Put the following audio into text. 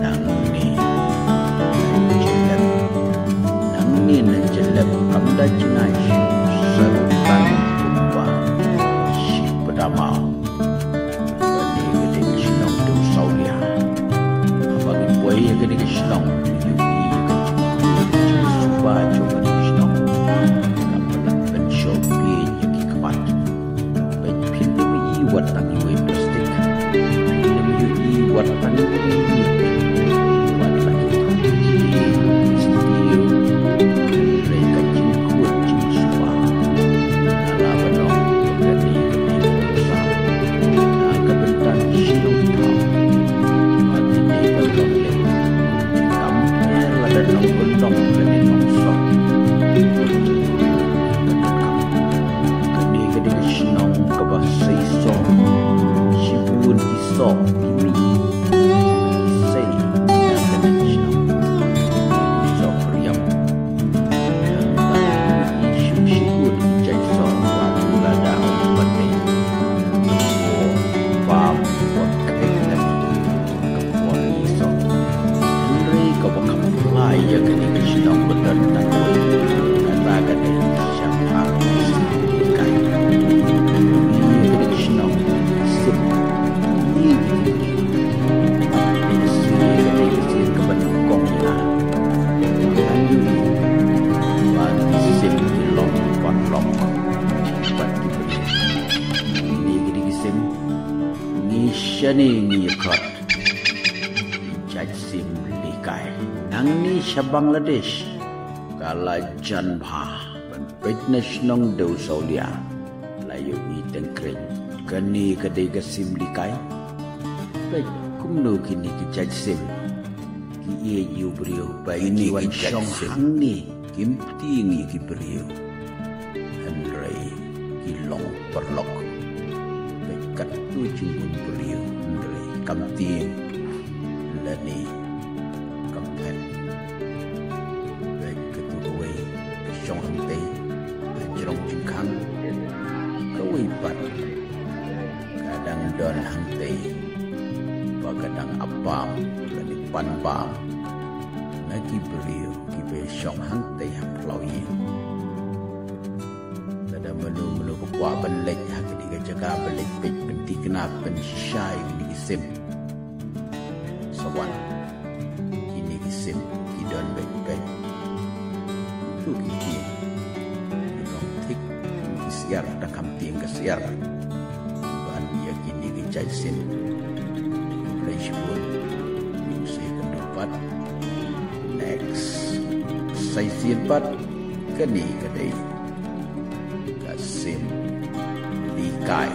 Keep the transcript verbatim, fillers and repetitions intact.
Nangne na jyllep, nangne na jyllep kam da jingai sha rutan kumba shi pdamaw. Kane ka dei ka shnong Dewsawlia. Haba ngi poi ïa kane ka shnong, ngi ïohi ïa ka jingsuba jong kane ka shnong. Ka palat pynshong phi ïa ki khmat. Peit, phin ym ïohi wat tang iwei plastik. Phin ym ïohi wat tang iwei. Wat tang iwei. Steel. Hynrei ka jingkhuid jingsuba. Nga la ban ong ba kane ka dei ka nuksa na ka bynta ki shnong thaw. Ba ki dei ban long leh. Kam pher lada nongkyndong lane nongsor. Kane ka dei ka shnong kaba sei soh. Shibun ki soh ki mih. Sei ïa kane ka shnong. Soh riam. Nangta ki shim shibun ki jait soh. Lada ong pat dei. Bam wat kait lagi. Ka por i soh. Hynrei kaba kham phylla ïa kane ka shnong ba don tang wei. Kata ka dei shaphrang sim likai. Ïa kane ka shnong sim. Ïa kane ka sien kaba nyngkong ïa nga. Ngan ïohi ba ki sim ki long paralok bad ki briew. Ïa kane ka sim. Ngi shane ngi ïa khot. Jait sim likai. Nangne sha Bangladesh. Ka la jan bha. Ban peit na shnong Dewsawlia. La ïohi teng kren. Kane ka dei ka sim likai. Peit kumno kine ki jait sim. Ki ïeit ïa u briew. Ba ine ki wan shong hangne. Kim tieng ïa ki briew. Hynrei ki long paralok. Peit katto jingbun briew hynrei kam tieng lane kam phet. Peit katto kawei ka shong hangtei ha jrong jingkhang. Kawei pat ka dang don hangtei ba ka dang ap bam lane pan bam na ki briew kiba shong hangtei ha phyllaw ïing. Lada mano mano ba kwah ban leit ha kane ka jaka ba leit peit pynthikna pynshisha ïa kine ki sim. Sa wan kine ki sim ki don beit beit. Kumto ki tieng ki long thik ki syiar da kam tieng ka syiar. Ban ïa kine ki jait sim. Khublei shibun. Ngi sa ïakynduh pat next session pat. Kane ka dei ka sim likai.